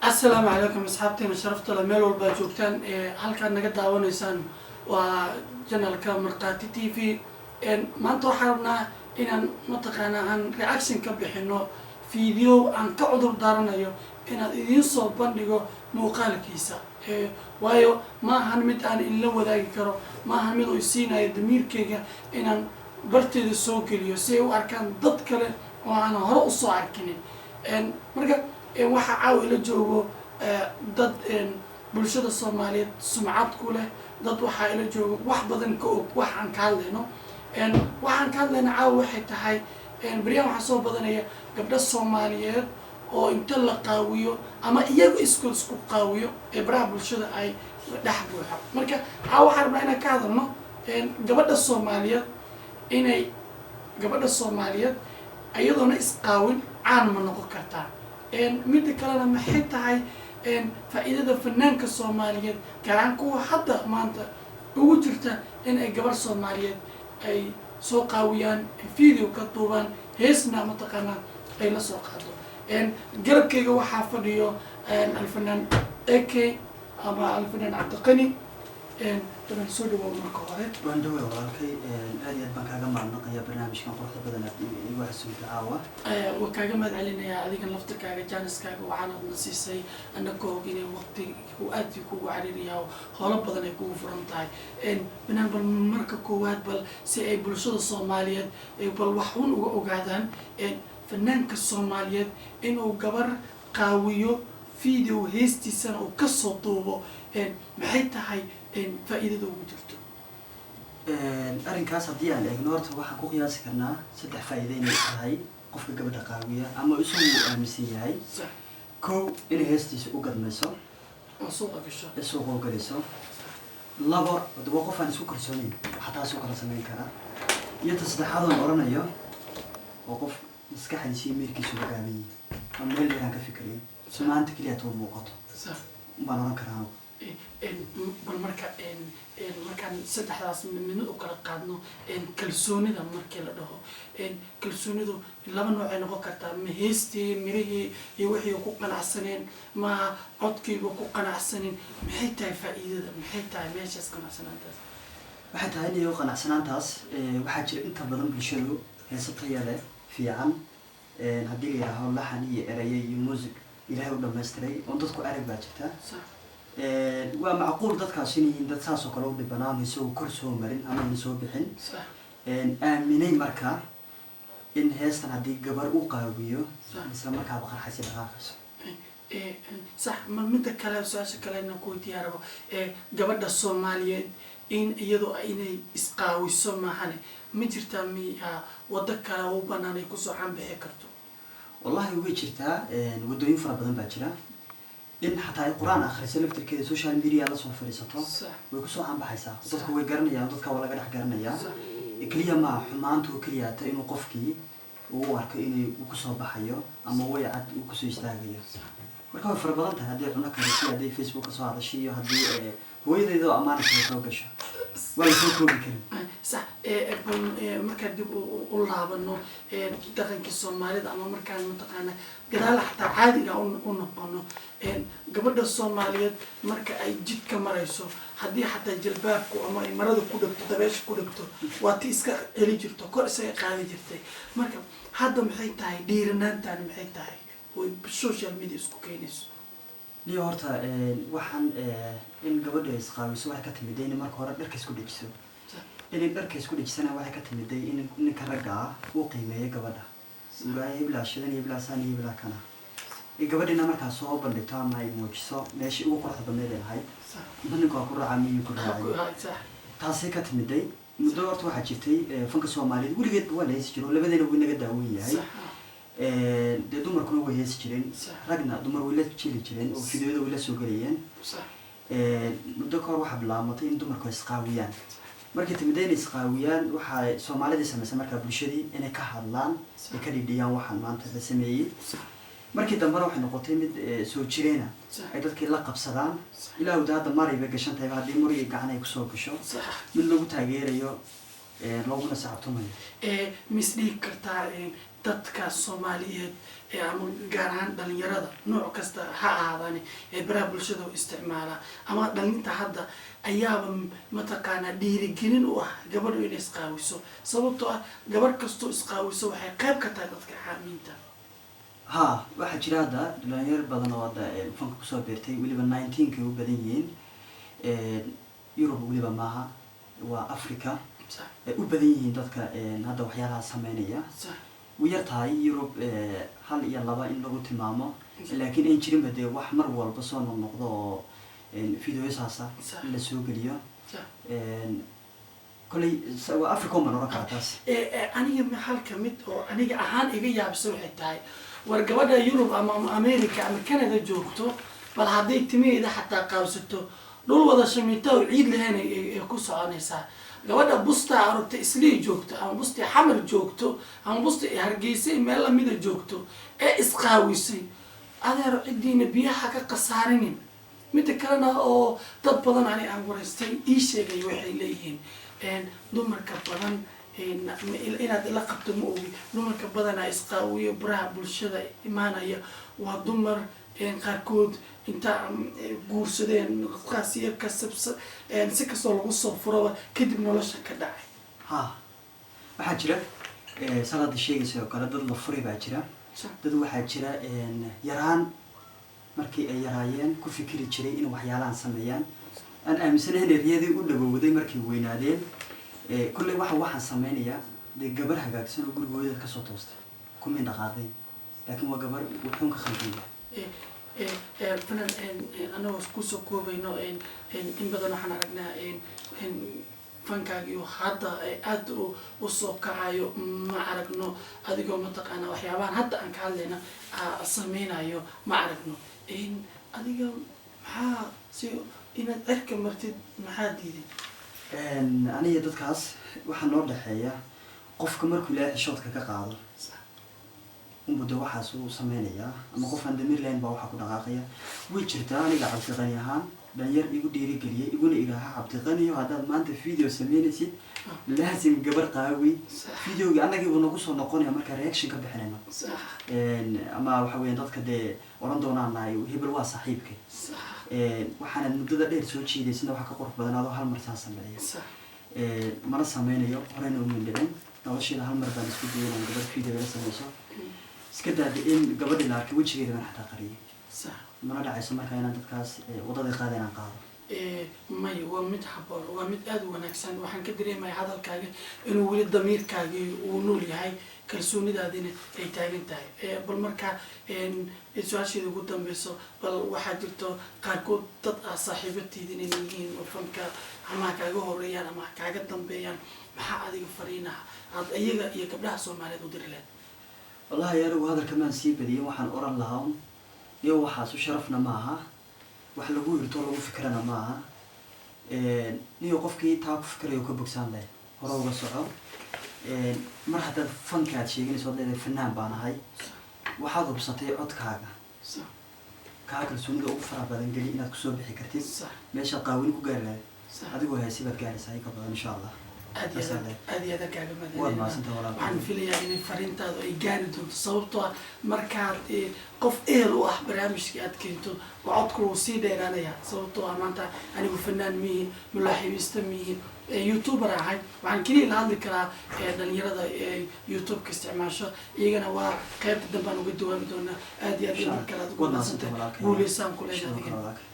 Asalaamu calaykum, asxaabteena sharafta le, meel walbaa joogtaan ee halkaad naga daawanaysaan waa channelka Markhaati TV. Maanta waxaan rabnaa inaan mataqaanaa aan reaction ka bixino video aan ka cudur daaranayo inaad idiin soo bandhigo muuqaalkiisa, waayo ma ahan mid aan inla wadaagi karo, ma ahan mid uu siinayo damiirkayga inaan barteeda soo geliyo si ay u arkaan dad kale oo aanan hore usoo arkinin. Marka waxaa caawa ila joogo dad bulshada Soomaaliyeed sumcad ku leh, dad waxaa ila joogo wax badan ka og wax aan ka hadlayno. Waxaan ka hadlayno caawa waxay tahay, beryahan waxaa soo badanaya gabdho Soomaaliyeed oo inta la qaawiyo ama iyagu isku qaawiyo ee baraha bulshada ay dhex buuxo. Marka caawa waxaan rabnaa inaan ka hadalno gabadha Soomaaliyeed, inay gabadha Soomaaliyeed iyadoona isqaawin caan ma noqon kartaa? Midda kalena, maxay tahay faa'iidada fanaanka Soomaaliyeed, gaar ahaan kuwa hadda maanta ugu jirta, in ay gabarh Soomaaliyeed ay soo qaawiyaan, video ka duubaan, heesna mataqaanaa ay la soo qaado? Garabkayga waxaa fadhiyo alfanaan AK ama alfanaan Cabdiqani. Badan soo dhawow marka hore. Waan dhaway, walaalkay. Aad iyo aad baan kaaga mahadnaqaya barnaamijkan quruxda badan aad igu xasuuntay caawa. Waa kaaga mahad celinayaa adigan laftirkaaga, jaaniskaaga waxaanaad na siisay, annagoo og inay waqti uu aad kugu cariiriyaa, howlo badan ay kugu furan tahay. Banaan, bal marka koowaad, bal si ay bulshada Soomaaliyeed ay bal wax un uga ogaadaan, fanaanka Soomaaliyeed inuu gabar qaawiyo, video heestiisana uu kasoo duubo, maxay tahay faa'iidada ugu jirto? Arrinkaas haddii aan eegno, horta waxaan ku qiyaasi karnaa saddex faa'iido inay tahay qofka gabadha qaawiya ama isagu uu aaminsan yahay. Kow, inay heestiisa u gadmayso oo suuqa gasho. Ee suuqa u galayso. Labo, hada waa qof aan isku kalsoonayn waxaa taasoo kala samayn karaa. Iyo ta saddexaad oon odhanayo, waa qof maskaxdiisa iyo meelkiisu hogaamin yihin oo meel dheer aan ka fikirayn, maanta keliya tuu muuqato baan odhan karaa anigu. Bal marka markaan saddexdaas midmid u kala qaadno, kalsoonida markii la dhaho, kalsoonidu laba noocay noqon kartaa: ma heestii mirihii iyo wixii ku qanacsaneen, ma codkiiba ku qanacsanin? Maxay tahay faa'iidada? Maxay tahay meeshaas qanacsanaantaas? Waxay tahay inay u qanacsanaantaas, waxaa jira inta badan bulshadu heeso taya leh, fiican, haddii la yidhaaho laxan iyo eraye iyo music Ilaahay u dhamaystiray oon dadku arag baa jirta. Waa macquul dadkaas inay yihiin dad saas oo kale u dhibanaan, isagoo kor soo marin ama ayna soo bixin, aaminay marka in heestan haddii gabar u qaawiyo isla markaaba qarxaysi dhaqaaqayso. Sax. Ma midda kale, su-aasha kalena ku weydiiyaa rabo, gabadha Soomaaliyeed in iyadoo inay isqaawiso maahane, ma jirtaa miya waddo kale u banaan ay kusoo canbixi karto? Wallahi way jirtaa, waddooyin fara badan baa jira. In xataa ay Qur-aan akhriso laftirkeeda, social media lasoo fadhiisato, way kusoo canbaxaysaa. Dadku way garanayaan, dadka waa laga dhex garanayaa. Keliya maa xumaantu keliya ta inuu qofkii uu u arko inay uu kusoo baxayo ama way cad uu kusoo istaagayo. Marka way fara badan tahay, haddii cuno karisay, haddii Facebook kasoo hadashay iyo haddii hooyadeeda oo ammaana kala soo gasho, waa lasoo koobi karin. Sax. Bal markaan dib u laabano dhaqankii Soomaalida ama markaan mataqaana gadaal xataa caadiga u noqono, gabadha Soomaaliyeed marka ay jidka marayso, haddii xataa jalbaabku ama ay marada ku dhegto, dabeesha ku dhegto, waa ti iska celi jirto, kor isaga qaadi jirtay. Marka hadda maxay tahay dhiiranaantaani? Maxay tahay oy social media isku keenayso? Niyo, horta waxaan in gabadha isqaawiso waxay ka timiday in marka hore dharka isku dhejiso. Inay dharka isku dhejisana waxay ka timiday in ninka ragga ah uu qiimeeyo gabadha, uu heblaa shidan iyo heblaa saan iyo heblaa kana, gabadhina markaa soo bandhigto ama ay muujiso meeshii ugu quruxda badneed ay lahayd. Ma ninka waa ku raaca miyuu ku raacay? Taasay ka timiday. Muddo horta waxaa jirtay fanka Soomaaliyeed weligeedba waa la heesi jiro, labadeena wuu inaga daawan yahay. Dee dumarkuna way heesi jireen, ragna dumar way la jeli jireen oo fideoyada way la soo gelayeen. Muddo kahor waxaa bilaabmatay in dumarku ay isqaawiyaan. Markay timida inay isqaawiyaan, waxaa Soomaalidii samaysay markaa bulshadii inay ka hadlaan, ay ka dhidhiyaan waxaan maanta la sameeyey. Markii dambena waxay noqotay mid soo jireena ay dadkii la qabsadaan. Ilaa wada hadda maray bay gashan tahay, haddii muriga gacan ay kusoo gasho, mid lagu taageerayo, looguna sacabtumayo. Mis dhiigi kartaa? Dadka Soomaaliyeed ee ama gaar ahaan dhalinyarada, nooc kasta ha ahaadaan, ee baraha bulshada u isticmaala ama dhalinta hadda ayaaba mataqaanaa dhiirigelin u ah gabadhu inay isqaawiso, sababtoo ah gabadh kastoo isqaawiso waxay qayb ka tahay dadka xaamiinta. Ha, waxaa jira hadda dhalinyar badan oo hadda fanka kusoo biirtay, weliba 19-kay u badan yihiin. Yurub weliba maaha, waa Africa ay u badan yihiin dadka hadda waxyaalaha sameynaya. Way yar tahay Yurub, hal iyo laba in lagu tilmaamo, laakiin ayn jirinba dee wax mar walba soo noqnoqdo oo video saasa in la soo geliyo. Kolley waa Africa uman oran karaa taas. Aniga halka mid oo aniga ahaan iga yaabisa waxay tahay, war gabadha Yurub ama America ama Canada joogto, bal hadday timaheeda xataa qaabsato, dhul wada shamiita oo ciid lahayn ay ku soconaysaa. Gabadha busta aragta Islii joogto ama busta Xamar joogto ama busta Hargeysa meel lamida joogto ee isqaawisay, adeero, ciddiina biyaha ka khasaarinin. Midda kalena oo dad badan ani aan waraystay ii sheegay waxay leeyihiin, dumarka badan, inaad la qabto ma ogi, dumarka badanaa isqaawiyo baraha bulshada imaanaya waa dumar qaarkood inta guursadeen qaasiyo kasabsa, si kastoo lagu soo furaba kadib nolosha ka dhacay. Ha, waxaa jira saad hadda sheegaysa oo kale, dad la furay baa jira. Dad waxaa jira yaraan markii ay yaraayeen ku fikiri jiray in waxyaalahan sameeyaan, aan aaminsanayn riyadii u dhawowday markay weynaadeen. Kolley waxaan sameynayaa dee gabar hagaagsan oo gurigooda kasoo toostay kumin dhaqaaqeen, laakiin waa gabar wuxuun ka khaldanya. Finan anagoo kusoo koobayno, in badan waxaan aragnaa fankaagiyo hadda aada usoo kacayo. Ma aragno adigoo mataqaana waxyaabahan hadda aan ka hadlayna sameynayo, ma aragno. Adiga maxaa si inaad cirka martid maxaa diiday? Aniga dadkaas waxaa noo dhexeeya, qofka markuu Ilaahay xishoodka ka qaado unbu de waxaas uu sameynayaa, ama qof aan damiir lahayn baa waxaa ku dhaqaaqaya. Way jirtaa, aniga Cabdiqani ahaan dhalinyar igu dhiirigeliyay, iguna idhaaha, "Cabdiqaniyo, haddaad maanta video sameynaysid, laasim gabar qaawi." Videoga annagiibu nagu soo noqonaya marka reaction ka bixinayno, ama waxa weya dadka dee oran doonaan nahay hebel waa saaxiibkay. Waxaana muddada dheer soo jiidaysana waxaa ka qurux badan adoo hal mar saa sameeya. Mana sameynayo, horeyna uma dhicin nolosheeda. Hal mar baan isku dayay inaan gabar video ila sameyso. Iska daada in gabadhi la arkay, wejigeeda baan xataa qariyay. Mana dhacayso marka inaan dadkaas waddadii qaada inaan qaado. May, waa mid haboon, waa mid aada u wanaagsan. Waxaan ka dareemaya hadalkaaga inuu weli damiirkaagii uu nool yahay, kalsoonidaadina ay taagan tahay. Bal marka su-aasheeda ugu dambeyso, bal waxaa jirto qaarkood dad ah saaxiibatiid inay yihiin oo fanka ama ha kaaga horeeyaan ama ha kaaga dambeeyaan, maxaa adiga fariinaha aad iyaga iyo gabdhaha Soomaaliyeed u diri lahayd? Wallahi anigu hadalka maan sii badiyay. Waxaan oran lahaa un, iyo waxaasu sharafna maaha, wax lagu hirto lagu fikirana maaha. Niyo qofkii taa ku fikirayo ka bogsaan leh, hore uga soco. Mar haddaad fanka aad sheeganayso od leedahay fanaan baan ahay, waxaad hubsatay codkaaga, kaa kalsoonida ugu faraha badan geli inaad kusoo bixi kartid. Meeshaad qaawini ku gaari lahayd adigoo heesi baad gaaraysaa ka badan, insha Allah. Aad iyo aad, aad iyo aad kaaga Waad mahadcelinayna. mahadsantahay, walaalkay. Waxaan filayaa inay fariintaadu ay gaari doonto, sababtoo ah markaad qof ehel u ah barnaamijka aad keento, waa codku wuu sii dheeraanaya. Sababtoo ah maanta anigu fanaan mihi, mulaaxibiista mihi, youtuber ahay. Waxaan keliya la hadli karaa dhalinyarada YouTube-ka isticmaasho. Iyagana waa qaybta dambaan uga jawaabi doonaa. Aad iyo aad iyo mar kale aad ugu Waad mahadsantahay, mahadsantahay. walaalkay. Guuleysaan ku leeyahay Sidoo adiga. kale, walaalkay.